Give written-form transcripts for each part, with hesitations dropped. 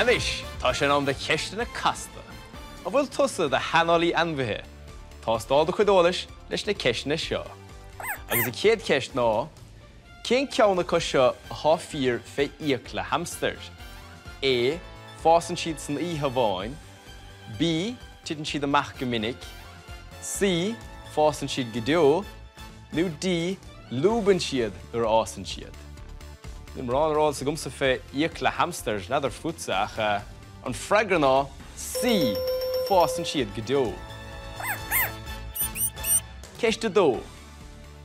Anois, tá sé in am do cheisteanna casta. An bhfuil tusa i do shaineolaí ainmhithe? Tástáil do chuid eolais leis na ceisteanna seo. Agus an chéad cheist ná, cén ceann acu seo atá fíor fé fhiacla hamstair? A, Fásann siad san oíche amháin. B, Titeann siad amach go minic. C, Fásann siad go deo. Nó D, Lúbann siad nuair a fhásann siad. Níl mórán ar eolas agamsa fé fhiacla hamstair, n'fheadar fútsa, ach an freagra ná C, Fásann siad go deo. Ceist 2.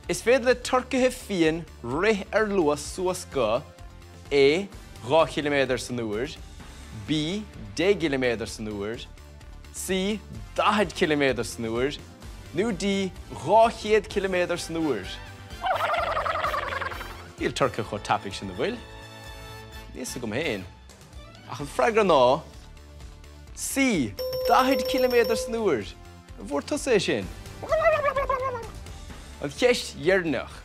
Is féidir le turcaithe fiain rith ar luas suas go, A, 2 chiliméadar san uair, B, 10 gciliméadar san uair, C, 40 ciliméadar san uair, nó D, 200 ciliméadar san uair. Níl turcaithe chomh tapaidh sin, an bhfuil? Níl fhios agam féin. Ach an freagra ná C, 40 ciliméadar san uair. An bhfuair tusa é sin? An cheist dheireanach.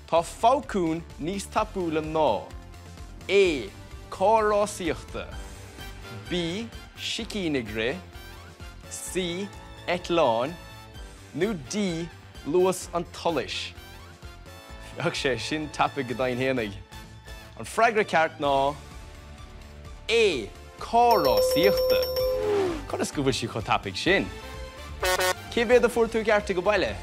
Tá fabhcún níos tapúla ná. A, Carr rásaíochta. B, Sicín ag rith. C, Eitleán. Nó D, Luas an tsolais. Bheadh sé sin tapaidh go deimhin fhéinig. An freagra ceart ná A, Carr rásaíochta. Conas go bhfuil sí chomh tapaidh sin? Cé mhéad a fuair tú i gceart ag baile?